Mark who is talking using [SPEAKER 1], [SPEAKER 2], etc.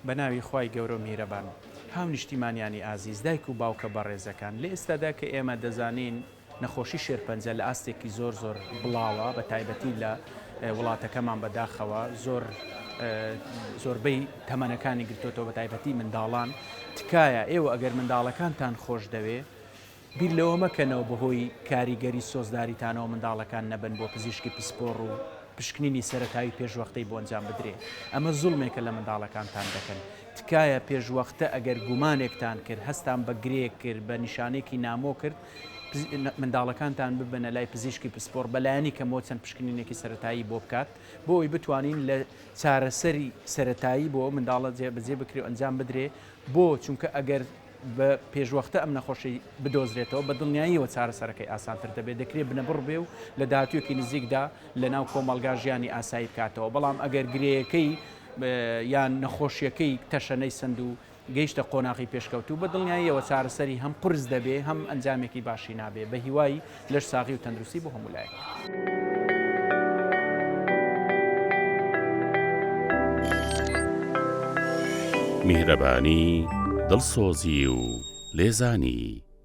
[SPEAKER 1] بە ناوی خوای گەورە و میهرەبان. هاونیشتیمانیانی ئازیز، دایک و باوکە بەڕێزەکان، لە ئێستادا کە ئێمە دەزانین نەخۆشی شێرپەنجە لە ئاستێکی زۆر زۆر بڵاوە بە تایبەتی لە وڵاتەکەمان بەداخەوە زۆر زۆربەی تەمەنەکانی گرتۆتەوە بە تایبەتی منداڵان تکایە ئێوە ئەگەر منداڵەکانتان خۆش دەوێ بیر لەوە مەکەنەوە بەهۆی کاریگەری سۆزداریتانەوە منداڵەکان نەبەن بۆ پزیشکی پسپۆڕ و پشکنینی سەرەتایی پێشوەختەی بۆ ئەنجام بدرێ ئەمە زوڵمێکە لە منداڵەکانتان دەکەن تکایە پێشوەختە ئەگەر گومانێکتان کرد هەستان بە گرێک کرد بە نیشانەیەکی نامۆ کرد منداڵەکانتان ببەنە لای پزیشکی پسپۆڕ بەلایەنی کەمەوە چەند پشکنینێکی سەرەتایی بۆ بکات بۆ ئەوەی بتوانین لە چارەسەری سەرەتایی بۆ منداڵە جێبەجێ بکرێ و ئەنجام بدرێ بۆ چونکە ئەگەر بە پێشوەختە ئەم نەخۆشی بدۆزرێتەوە بە دڵنیاییەوە چارەسەرەکەی ئاسانتر دەبێت دەکرێت بنەبڕ بێ و لە داهاتوویەکی نزیکدا لەناو کۆمەڵگا ژیانی ئاسایی بکاتەوە بەڵام ئەگەر گرێیەکەی یان نەخۆشیەکەی تەشەنەی سەند و گەیشتە قۆناغی پێشکەوتوو، بە دڵنیاییەوە چارەسەری هەم قورس دەبێ هەم ئەنجامێکی باشی نابێ. بە هیوای لەش ساغی و تەندروستی بۆ هەموو لایەک.
[SPEAKER 2] میهرەبانی، دڵسۆزی و لێزانی.